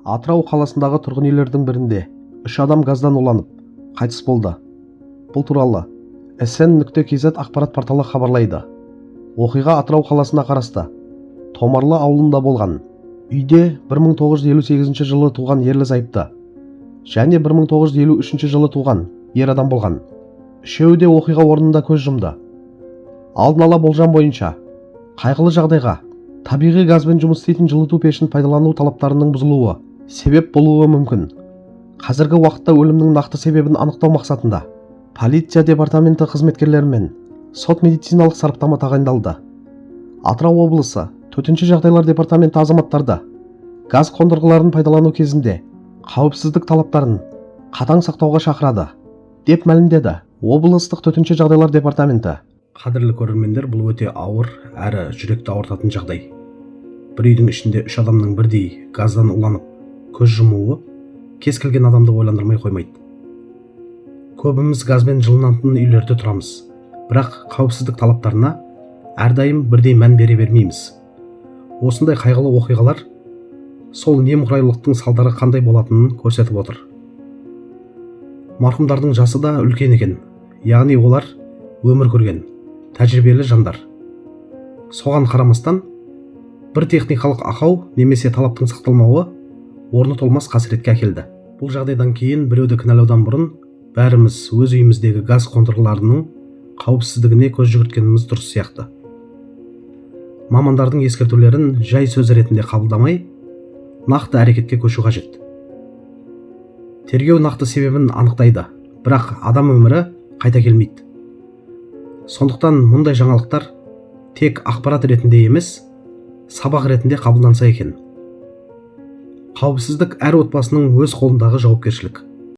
Атырау қаласындағы тұрғын үйлердің бірінде үш адам газдан уланып, қайтыс болды. Бұл туралы sn.kz ақпарат порталы хабарлайды. Оқиға Атырау қаласына қарасты Томарлы ауылында болған. Үйде 1958 жылы туған ерлі зайыпты және 1953 жылы туған ер адам болған. Үшеуі де оқиға орнында көз жұмды. Алдын ала болжам бойынша, қайғылы жағдайға табиғи газбен жұмыс істейтін жылыту пешін пайдалану талаптарының бұзылуы себеп болуы мүмкін. Қазіргі уақытта өлімнің нақты себебін анықтау мақсатында полиция департаменті қызметкерлерімен сот медициналық сараптама тағайындалды. Атырау облысы төтенше жағдайлар департаменті азаматтарды газ қондырғыларын пайдалану кезінде қауіпсіздік талаптарын қатаң сақтауға шақырады, деп мәлімдеді облыстық төтенше жағдайлар департаменті. Қадірлі көрермендер, бұл өте ауыр әрі жүректі ауыртатын жағдай. Бір үйдің ішінде үш адамның бірдей газдан уланып көз жұмуы кез келген адамды ойландырмай қоймайды. Көбіміз газбен жылынатын үйлерде тұрамыз, бірақ қауіпсіздік талаптарына әрдайым бірдей мән бере бермейміз. Осындай қайғылы оқиғалар сол немқұрайлықтың салдары қандай болатынын көрсетіп отыр. Марқұмдардың жасы да үлкен екен, яғни олар өмір көрген, тәжірибелі жандар. Соған қарамастан, бір техникалық ақау немесе талаптың сақталмауы орны толмас қасіретке әкелді. Бұл жағдайдан кейін біреуді кінәлаудан бұрын бәріміз өз үйіміздегі газ қондырғыларының қауіпсіздігіне көз жүгірткеніміз дұрыс сияқты. Мамандардың ескертулерін жай сөз ретінде қабылдамай, нақты әрекетке көшу қажет. Тергеу нақты себебін анықтайды, бірақ адам өмірі қайта келмейді. Сондықтан мұндай жаңалықтар тек ақпарат ретінде емес, сабақ ретінде қабылданса екен. Қауіпсіздік — әр отбасының өз қолындағы жауапкершілік.